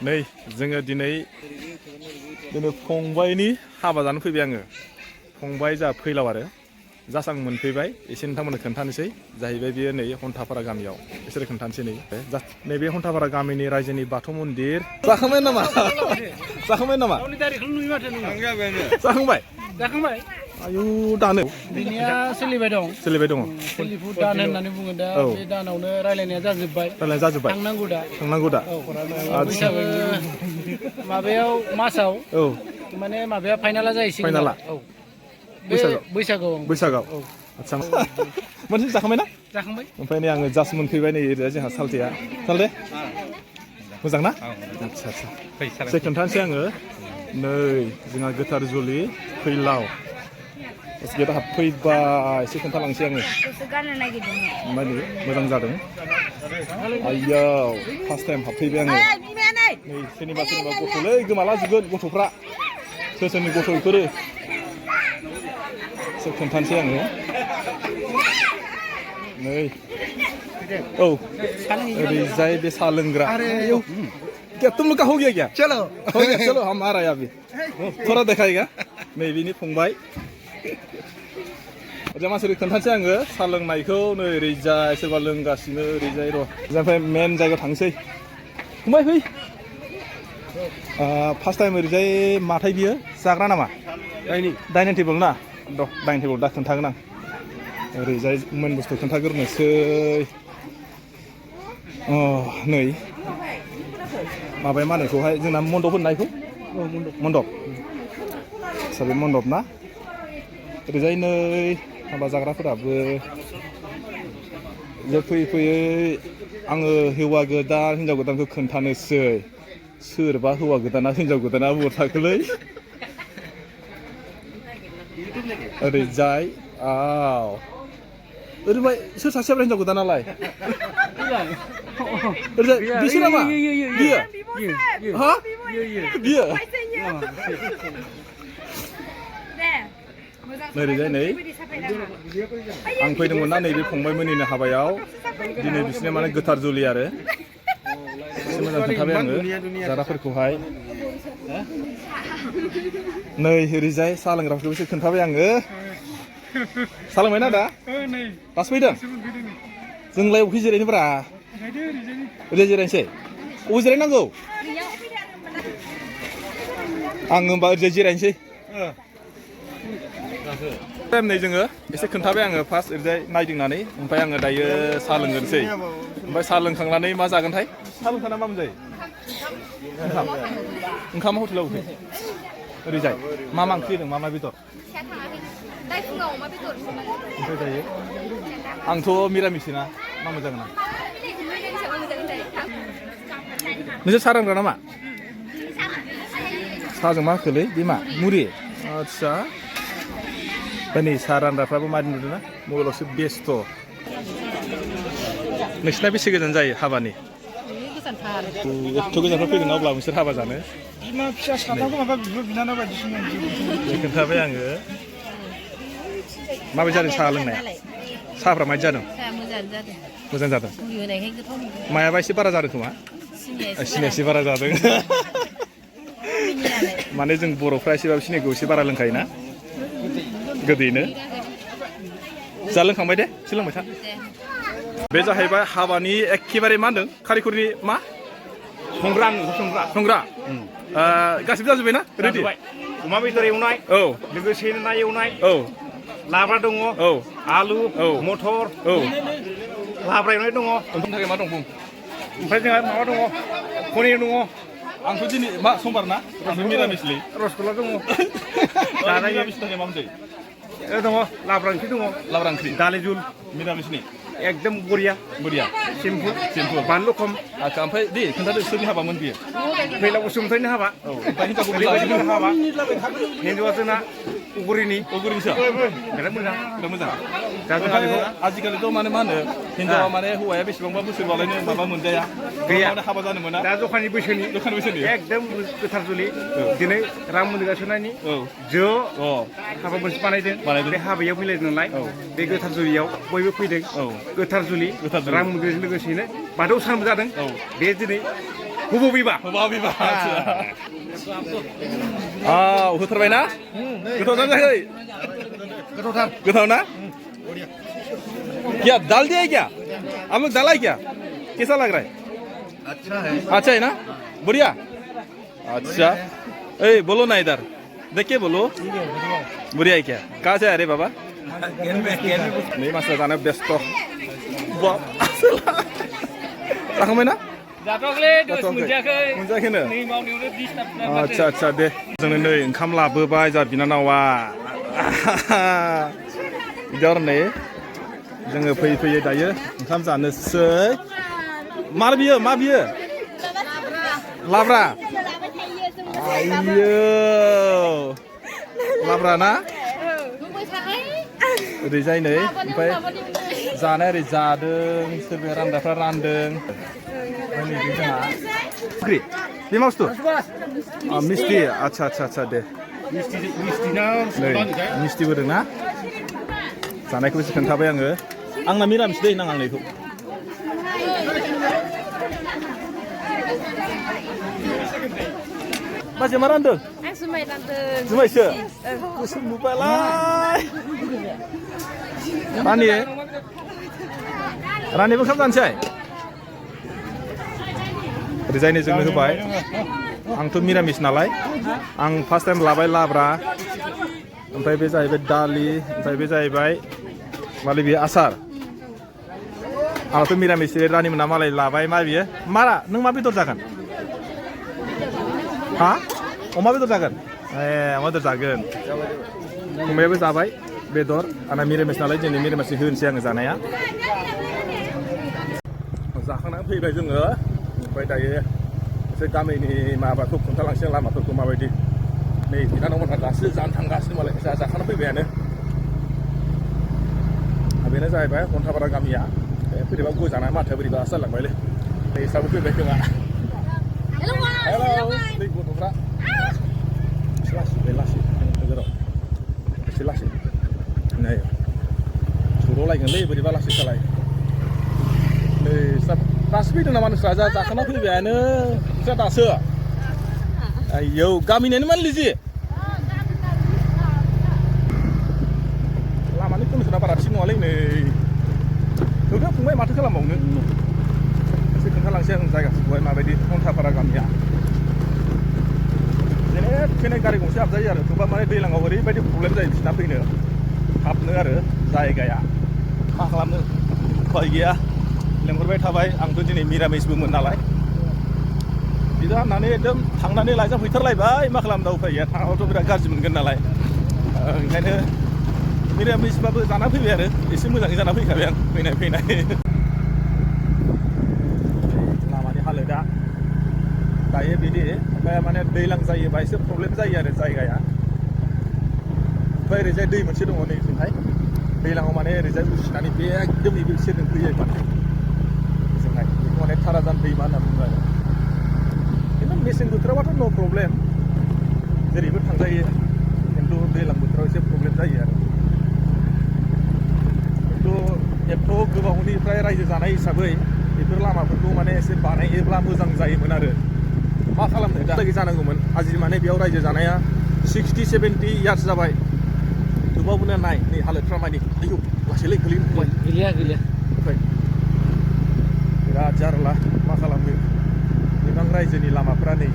नै जोङो दिनै फंबायनि हाबा जानो फैबाय आङो। फंबाय जा फैलाव आरो जास्ट आं मोनफैबाय एसे नोंथांमोननो खोन्थानोसै जाहैबाय बियो नै हन्थापारा गामियाव बिसोरो खोन्थानोसै नै नैबे हन्थापारा गामिनि रायजोनि बाथौ मन्दिर। जाखांबाय नामा? जाखांबाय नामा? जाखांबाय? जाखांबाय। आयु दानो बिनिया सोलिबाय दं। सोलिबाय दङ। सोलिफु दान होननानै बुङो दा बे दानावनो रायलायनाया जाजोब्बाय। रायलायनाया जाजोब्बाय। थांनांगौ दा। थांनांगौ दा। बैसागो माबायाव मासाव औ माने माबाया फाइनाला जाहैसिगोन। फाइनाला औ बैसागोआव। बैसागोआव। आदसा मोनसे जाखांबाय ना? जाखांबाय। ओमफ्राय नै आङो जास्ट मोनफैबाय नै ओरैजाय जोंहा सालथेया। सालथे मोजां ना? आदसा आदसा एसे खोन्थानोसै आङो। नै जोंहा गोथार जुलि फैलाव गेटआव हाबफैबाय एसे खोन्थालांसै आङो। माने मोजां जादों। आइयाव फार्स्ट टाइम हाबफैबाय आङो। नै सोरनिबा गथ'लै गोमालाजोबगोन गथ'फ्रा। सोर सोरनि गथ' बेफोरो एसे खोन्थानोसै आङो। नै औ ओरैजाय बे साहा लोंग्रा। क्या तुम लोग का हो गया क्या? चलो हो गया चलो हम आ रहे हैं अभी थोड़ा दिखाएगा। नै बिनि फंबाय। ओजा मानसिफोर खोन्थानोसै आङो साहा लोंनायखौ नै ओरैजाय सोरबा लोंगासिनो ओरैजाय र'। ओमफ्राय मेन जायगायाव थांसै। फंबाय फै। फार्स्ट टाइम ओरैजाय माथाय बियो जाग्रा नामा? डाइनिं टेबोल ना? र' डाइनिं टेबोल दा खोन्थागोन आं। ओरैजाय मेन बुस्थु खोन्थाग्रोनोसै। नै माबाया मा होनोखौहाय जोंना मन्दप होननायखौ मन्दप आदसा बे मन्दप ना? ओरैजाय नै हाबा जाग्राफोराबो फैयै फैयै आङो हौवा गोदान हिनजाव गोदानखौ खोन्थानोसै। सोरबा हौवा गोदाना हिनजाव गोदाना बबाव थाखोलै? ओरैजाय ओरैबाय सोर सासेया हिनजाव गोदानालाय? ओरैजाय बिसोर नामा? बियो? हा? बियो? ओरैजाय नै आं फैदोंमोन ना नैबे फंबायमोननिनो हाबायाव दिनै बिसोरनि माने गोथार जुलि आरो एसे मोजां खोन्थाबाय आङो जाग्राफोरखौहाय। नै ओरैजाय साहा लोंग्राफोरखौ एसे खोन्थाबाय आङो। साहा लोंबायना दा? दासो फैदों? जोंलाय अबेखै जिरायनोब्रा? ओरैजाय जिरायनोसै? अबाव जिरायनांगौ? आं होनबा ओरैजाय जिरायनोसै। नै जोङो एसे खोन्थाबाय आङो फार्स्ट ओरैजाय नायदिंनानै ओमफ्राय आङो दायो साहा लोंग्रोनोसै। ओमफ्राय साहा लोंखांनानै मा जागोनथाय? साहा लोंखांना मा मोनजायो? ओंखामा हटेलाव होफै। ओरैजाय मा ओंख्रि होदों? मा बेदर? ओमफ्राय दायो आंथ' मिरामिस ना मा मोनजागोन आं? नोंसोर साहा रानग्रा नामा? साहाजों मा होखोलै? बे मा मुरि? आदसा ओमफ्राय नै साहा रानग्राफ्राबो मादि नुदों ना मबाइलावसो बेस्थ'। नोंसिना बेसे गोजान जायो हाबानि? एथ' गोजानफ्राव फैगोन ना अब्ला नोंसोर हाबा जानो? बिमा फिसा साथामखौ माबा बिब' बिनानाव बायदिसिना खोन्थाबाय आङो। माबायदि जादों साहा लोंनाया? साहाफ्रा माबायदि जादों? मोजां जादों। मायाबा एसे बारा जादों खोमा? सिनिया एसे बारा जादों। माने जों बर'फ्रा एसेबाबो सिनिखौ एसे बारा लोंखायोना गोदैनो। जा लोंखांबाय दे एसे लोंबाय था। बे जाहैबाय हाबानि एखेबारे मा होनदों कारिखरनि मा? संग्रा गासिबो जाजोब्बाय ना? रेडि? अमा बेदर एवनाय, औ लोगोसे ना एवनाय, औ लाब्रा दङ, औ आलु, औ मटर, औ लाब्रा एवनाय दङ। ओंखामनि थाखाय मा दं बुं? ओमफ्राय जोंहा माबा दङ, पनिर दङ। आंथ' दिनै मा समबार ना? मिरामिसलै। रसगुल्ला दङ। मिरामिसनि थाखाय मा मोनजायो? दङ लाब्रा ओंख्रि दङ, लाब्रा ओंख्रि दालि जुल मिरामिसनि एकदम बरिया सिम्पुल बानलु खम। आচ্ছা ओमफ्राय दे खोन्थादो सोरनि हाबामोन बियो? फैलाव बसुमतारिनि हाबा। औ ओमफ्राय हिनजावखौ हाबा हिन्जावा जोंना उगुरिनिसो बिराद मोजां दा जोंहा आजिखालिथ' माने मा होनो हिनजावा माने हौवाया बेसेबांबा बोसोरबालायनो माबा मोनजाया गैया हाबा जानो मोना दा जखानि बैसोनि एकदम गोथार जुलि दिनै राम मन्दिर गायसननायनि हाबा मोनसे बानायदों बे हाबायाव मिलायदों नालाय बे गोथार जुलियाव बयबो फैदों। गोथार जुलि राम मन्दिरजों लोगोसेनो बाथौ सानबो जादों। बे दिनै हुबु बिबा होथारबाय ना गोथाव जायाखै गोथाव ना क्या दाल दिया है क्या आप लोग डाला है क्या कैसा लग रहा है अच्छा है ना बढ़िया अच्छा ए बोलो ना इधर देखिए बोलो बढ़िया है क्या कहाँ से आ रहे बाबा नहीं मास्टर जाना व्यस्त जाखांबाय ना मोनजायाखैनो आदसा आदसा दे जोंनो नै ओंखाम लाबोबाय जा बिनानावा बिदि आरो नै जोङो फैयै फैयै दायो ओंखाम जानोसै मा बियो लाब्रा आइयो लाब्रा ना ओरैजाय नै ओमफ्राय जानाय ओरै जादों सोरबाया रानग्राफ्रा रानदों नैबे जोंहा ओंख्रि बे मा बुस्थु मिस्टि आदसा आदसा आदसा दे नै मिस्टिबो दं ना जानायखौ एसे खोन्थाबाय आङो आंना मिरामिस दै नाङा आंनिखौ माजे मा रानदों आं जुमाय रानदों जुमायसो गोसोम नुबायलाय रानिबो ओंखाम जानोसै ओरैजायनो जोंनो होबाय आंथ' मिरामिस नालाय आं फार्स्ट टाइम लाबाय लाब्रा ओमफ्राय बे जाहैबाय दालि ओमफ्राय बे जाहैबाय मालाय बियो आसार आंथ' मिरामिस रानिमोना मालाय लाबाय मा बियो मारा नों मा बेदर जागोन हा अमा बेदर जागोन अमा बेदर जागोन फंबायाबो जाबाय बेदर आंना मिरामिस नालाय दिनै मिरामिस होनोसै आङो जानाया जाखांनानै फैबाय जोङो ओमफ्राय दायो एसे गामिनि माबाखौ खोन्थालांसै लामाफोरखौ माबायदि नै बिनानावमोनहा दासो जानो थांगासिनो मालाय जाखाना फैबायानो बेनो जाहैबाय हन्थापारा गामिया बोरैबा गोजाना माथो बोरैबा जालांबायलै नै हिसाबै फैबाय खोमा हेलौ दै गथ'फ्रा एसे लासै गेजेराव एसे लासै नै सौदावलायगोनलै बोरैबा लासै सालाय नै दासो फैदों नामा नोंस्रा जाखाना फैबायानो नोंस्रा दासो आयौ गामिनियानो मान लिजि लामानि कन्डिसना बारा थिग नङालै नै नोंथाङा फंबाय माथो खालामबावनो एसे खोन्थालांसै आं जायगाफोरखौहाय माबायदि हन्थापारा गामिया जेने थेने गारि गंसे हाबजायो आरो थेवबा माने दैज्लाङाव ओरैबायदि प्रब्लेम जायो बिसिना फैनो हाबनो आरो जायगाया मा खालामनो उफाय गैया लेंहरबाय थाबाय आंथ' दिनै मिरामिसबोमोन नालाय बिदा होननानै एकदम थांनानै लायजाफैथारलायबाय मा खालामदा उफाय गैया थाङाबाथ' बिराद गाज्रि मोनगोन नालाय ओंखायनो मिरामिसबाबो जाना फैबाय आरो एसे मोजाङै जाना फैखाबाय आं फैनाय लामानि हालोदा दायो बिदि ओमफ्राय माने दैज्लां जायोबा एसे प्रब्लेम जायो आरो जायगाया ओमफ्राय ओरैजाय दै मोनसे दङ नैथिंहाय दैज्लाङाव माने ओरैजाय उसिनानै बे एकदम नैबे सेरजों फैयो माने जोंहाय बेखौ माने थाराजान दैमा होनना बुङो आरो खिन्थु मेसें बोथोरावबाथ' न' प्रब्लेम जेरैबो थांजायो खिन्थु दैज्लां बोथोराव एसे प्रब्लेम जायो आरो खिन्थु एथ' गोबावनिफ्राय रायजो जानाय हिसाबै बेफोर लामाफोरखौ माने एसे बानायोब्ला मोजां जायोमोन आरो मा खालामनो दा जानांगौमोन आजि माने बेयाव रायजो जानाया 60-70 इयार्स जाबाय थेवबाबो नाय नै हालोदफ्रा मानि आयौ लासैलै गोलैबाय गैलिया ओमफ्राय बिराद जारला मा खालामनो गोबां रायजोनि लामाफ्रा नै